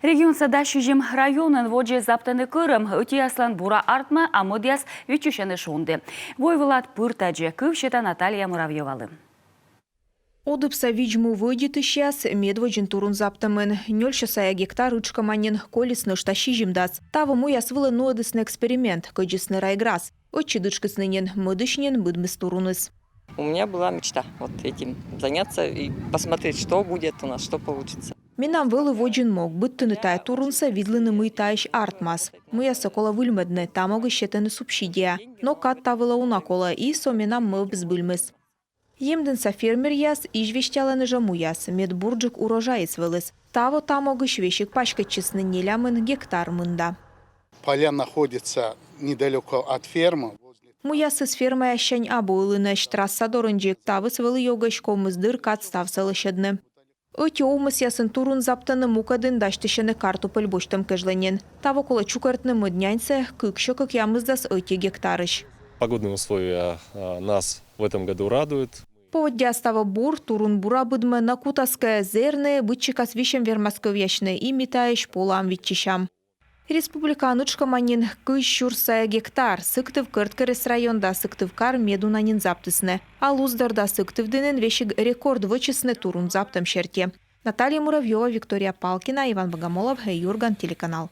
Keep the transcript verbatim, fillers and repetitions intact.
Регионса дас сизим районын водзӧ заптӧны кӧрӧм. Ӧтияслӧн бура артмӧ, а мӧдъяс виччысьӧны шонді. Войвылад пыр тадзи. Кыв сета Наталья Муравьёвалы. Одыбса видз-му вӧдитысьяс медводзын турун заптӧмын. Нёль сё сайӧ гектар ытшкӧма нин, колис нӧшта сизимдас. Таво муяс вылӧ нуӧдісны эксперимент, кӧдзисны райграс. Ӧтчыд ытшкисны нин, мӧдысь нин быдмис туруныс. У меня была мечта вот этим заняться и посмотреть, что будет у нас, что получится. Менам вӧлі водзын мог быдтыны тайӧ турунсӧ, видлыны, мый таысь артмас. Муяссӧ колӧ выльмӧдны, та могысь сетӧны субсидия. Но кад та вылӧ уна колӧ, и со менам мӧвпсӧ збыльмис. Емдінса фермеръяс известьялӧны жӧ муяс, мед бурджык урожайыс вӧліс. Таво та могысь весиг паськӧдчисны, нелямын гектар мында. Поля находятся недалеко от фермы. Муясыс фермаяссянь абу ылынӧсь, трасса дорын дзик. Ставыс вӧлі ёгӧсь, ковмис дыр кад ставсӧ лӧсьӧдны. Ӧти овмӧсъясын турун заптӧны, мукӧдын дасьтысьӧны картупель босьтӧм кежлӧ нин. Таво колӧ чукӧртны мӧд няньсӧ кык сё кӧкъямысдас ӧти гектарысь. Погодные условия, а, нас в этом году радуют. Поводдяыс таво бур, турун бура быдмӧ, но кутас кӧ зэрны, быдсикас висьӧм вермас кӧвъясьны, и ми таысь полаӧм виччысям. Республикаын ытшкӧма нин кызь сюрс сайӧ гектар. Сыктыв, Кӧрткерӧс район да Сыктывкар медуна нин заптісны. А Луздор да Сыктывдінын весиг рекорд вӧчисны турун заптӧм серти. Наталья Муравьёва, Виктория Палкина, Иван Богомолов, «Юрган» телеканал.